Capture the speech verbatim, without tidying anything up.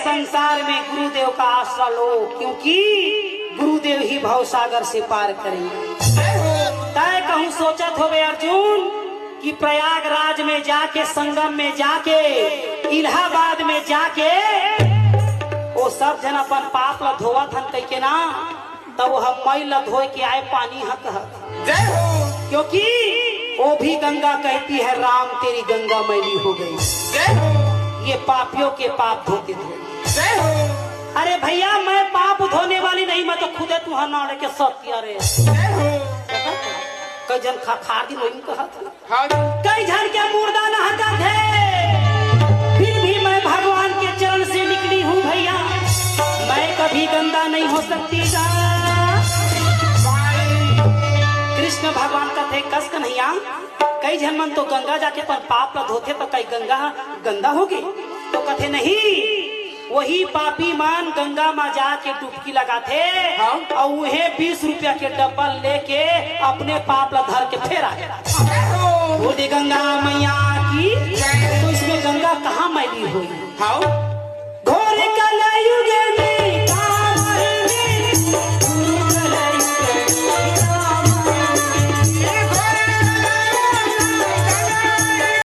संसार में गुरुदेव का आसरा लो, क्योंकि गुरुदेव ही भवसागर से पार करेंगे। तय कहूँ सोचत होबे अर्जुन कि प्रयागराज में जाके, संगम में जाके, इलाहाबाद में जाके वो सब झन अपन पाप ला धोवत हन कहिके ना, तब वो हम मैल ला धोए के आए पानी ह कहत। जय हो। क्योंकि वो भी गंगा कहती है, "राम तेरी गंगा मैली हो गई।" जय हो। ये पापियों के पाप धोते धोते। जय हो। अरे भैया, मैं पाप धोने वाली नहीं, मैं तो खुदे तुहर नाड़े के सत्य रे। जय हो। कई झन खा खा दिन वही कहत। हाँ। कई झन के मुर्दा नहकत हे, फिर भी मैं भगवान के चरण से निकली हूँ भैया, मैं कभी गंदा नहीं हो सकती गा। कृष्ण भगवान कथे, कस कन्हैया, कई झन मन तो गंगा जाके अपन पाप ला धोथे, तो कई गंगा गंदा होगे? तो कथे, नहीं, वही पापी मन गंगा मा जाके डुबकी लगाथे, हाँ। अउ उहे बीस रुपया के डब्बा लेके अपने पाप ला धर के फेर आ जाथे। बोले, "गंगा मैया की।" तो इसमें गंगा कहाँ मैली होई? हाँ।